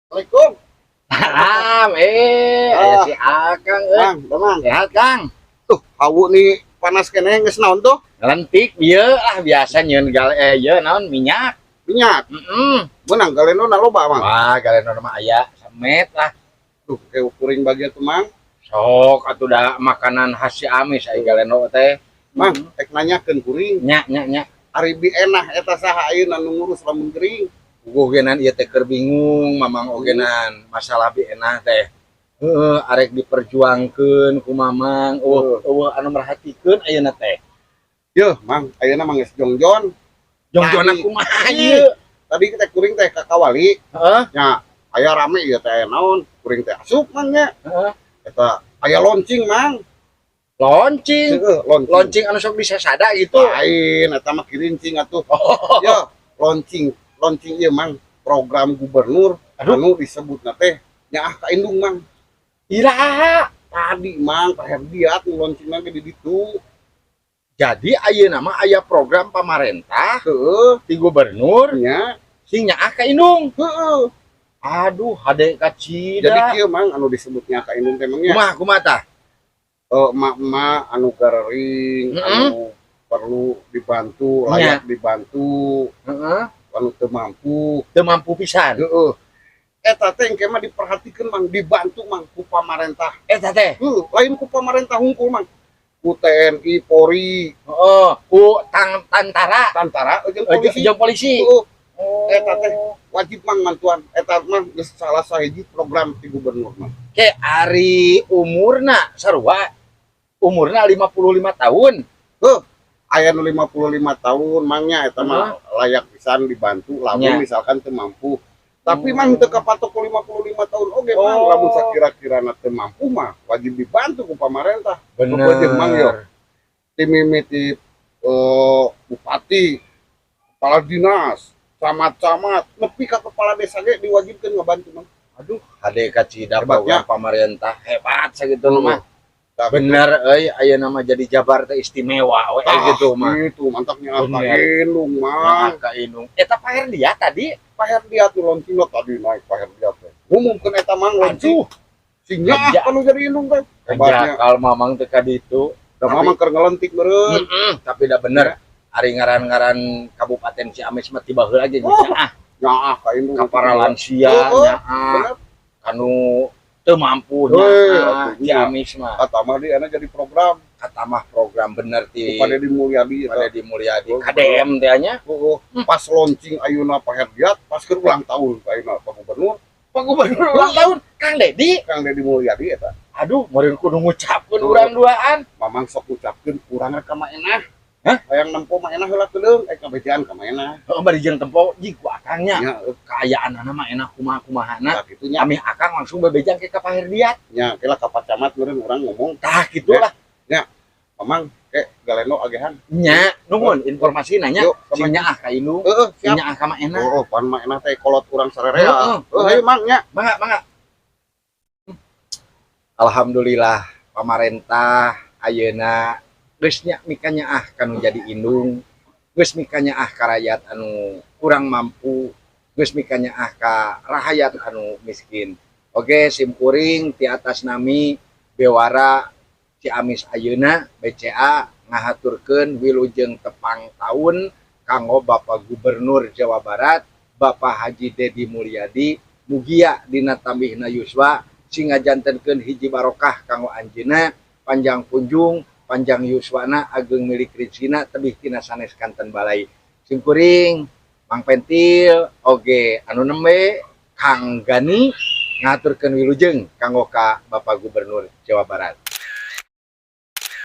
Assalamualaikum. Salam, aya Ah. si Akang euy. Mang, Mang. Sehat, Kang? Tuh, hawu nih panas keneh, geus naon tuh? Ngelentik bieu ah, biasa nyieun gal ieu naon, minyak. Minyak. Heeh. Meunang galeno na loba, Mang? Wah, galeno mah aya samet lah. Tuh, kayak kuring bagian tuh, Mang. Sok atuh, da makanan khas Ciamis aya galeno teh. Mang, ek nanyakeun kuring. Nya nya nya. Ari Bi Enah eta saha ayeuna nu ngurus lamun gering? Puguh genan ieu teh keur bingung Mamang ogenan masalah Bi Enah teh. Heeh, arek diperjuangkeun ku Mamang, euweuh euweuh anu merhatikeun ayeuna teh. Yeuh, Mang, ayeuna mah geus jongjon. Jongjona Tadi. Kumaha ieu? Tadi kita kuring teh ka kawali, Heeh. nya aya rame ieu teh, aya naon? Kuring teh asup, Mang, nya. Heeh. Eta aya launching, Mang. Launching. Heeh, launching. Launching anu sok disasada gitu. Lain, eta mah kirincing atuh. Oh. Ya, launching, launching ieu, Mang, program gubernur. Aduh. Anu disebutna teh nyaah ka indung, Mang. Iraha? Tadi, Mang, Pak Herdiat nu launching ge di ditu. Jadi ayeuna mah aya program pamarentah Heeh, ti gubernur nya. Sing nyaah ka indung. Heeh. Aduh, hade kacida. Jadi kieu, Mang, anu disebutnya ka indung teh, Mang, nya. Kumaha kumaha tah? Emak-emak anu garering, anu perlu dibantu, layak dibantu, anu teu mampu. Teu mampu pisan. Heeh. Eta teh engke mah diperhatikeun, Mang, dibantu, Mang, ku pamarentah. Eta teh. Heuh, lain ku pamarentah hungkul, Mang. Ku TNI, Polri, Heeh, ku tang tantara, tantara jeung polisi. Jeung polisi. Heeh, Oh. eta teh wajib, Mang, mantuan. Eta mah geus salah sahiji program ti gubernur, Mang. Ke ari umurna sarua? Umurna 55 tahun. Heuh, aya nu 55 tahun, Mang, nya, eta mah layak pisan dibantu lamun misalkan teu mampu. Tapi mah teu kapatok ku 55 tahun oge, Mang. Oh. Lamun sakira-kirana teu mampu mah wajib dibantu ku pamarentah. Bener. Pokoknya, Mang, yo. Ti mimiti bupati, kepala dinas, camat-camat, nepi ka kepala desa ge diwajibkeun ngabantu, Mang. Aduh, hade kacida Hebatnya. program pamarentah, hebat sakitu mah. Tah, Bener euy, ayeuna mah jadi Jabar teh istimewa we tah, gitu mah. Gitu, mantapnya. Bener. Indung, Nah, Mang. ka indung. Eta Pak Herdiat tadi. Pak Herdiat nu launching tadi, naik Pak Herdiat teh. Ngumumkeun eta, Mang, launching. Aduh, Sing nyaah Kerja. Anu jadi indung teh. Hebatnya. Jakal Mamang teh ka ditu. Da Mamang keur ngelentik meureun. Heeh, tapi dah bener. Ari ngaran-ngaran Kabupaten Ciamis mah tiba heula ge Oh. nyaah Nyaah ka indung. ka para lansia, Oh, nyaah bener. Kanu teu mampu Heuh, nyaah atuh, nya. Ciamis mah. Kata mah di ana jadi program Kata mah program bener ti Pak Dedi Mulyadi Pak eta. Dedi Mulyadi Oh, KDM teh nya. Oh, pas launching ayeuna Pak Herdiat, pas keur ulang tahun ayeuna Pak Gubernur. Pak Gubernur ulang tahun Kang Dedi. Kang Dedi Mulyadi eta. Aduh, meureun kudu ngucapkeun Tuh. urang duaan. Mamang sok ngucapkeun kurang rek ka Mak Enah. Hah? Hayang nempo Mak Enah heula keudeung, kabejaan ka Mak Enah. Heeh, bari jeung tempo jig ku akangnya. Nya, Kaayaanana mah enak kumaha-kumahana. tah kitu nya. Amih akang langsung bebejang ke ka Pak Herdiat. Nya, kela ka Pak Camat meureun urang ngomong. Tah kitu lah. Mamang ke galeno agehan. Nya, nuhun informasi nanya. Yuk, Sing nyaah ka indung, Heeh, sing siap. nyaah ka Mak Enah. Oh, pan Mak Enah teh kolot urang sarerea. Heeh. Heuh, hayu, Mang, nya. Mangga, mangga. Alhamdulillah pamarentah ayeuna geus nya mikanyaah kanu jadi indung, geus mikanyaah ka rakyat anu kurang mampu, geus mikanyaah ka rahayat anu miskin. Oke, simkuring ti atas nami Bewara Ciamis ayeuna BCA ngahaturkeun wilujeng tepang taun kanggo Bapak Gubernur Jawa Barat, Bapak Haji Dedi Mulyadi. Mugia dina tambihna yuswa sing ngajantenkeun hiji barokah kanggo anjeunna, panjang punjung, panjang yuswana, ageng milik rezekina, tebih tina sanes kanten balai. Simkuring Mang Pentil oge anu nembe Kang Gani ngaturkeun wilujeng kanggo ka Bapak Gubernur Jawa Barat.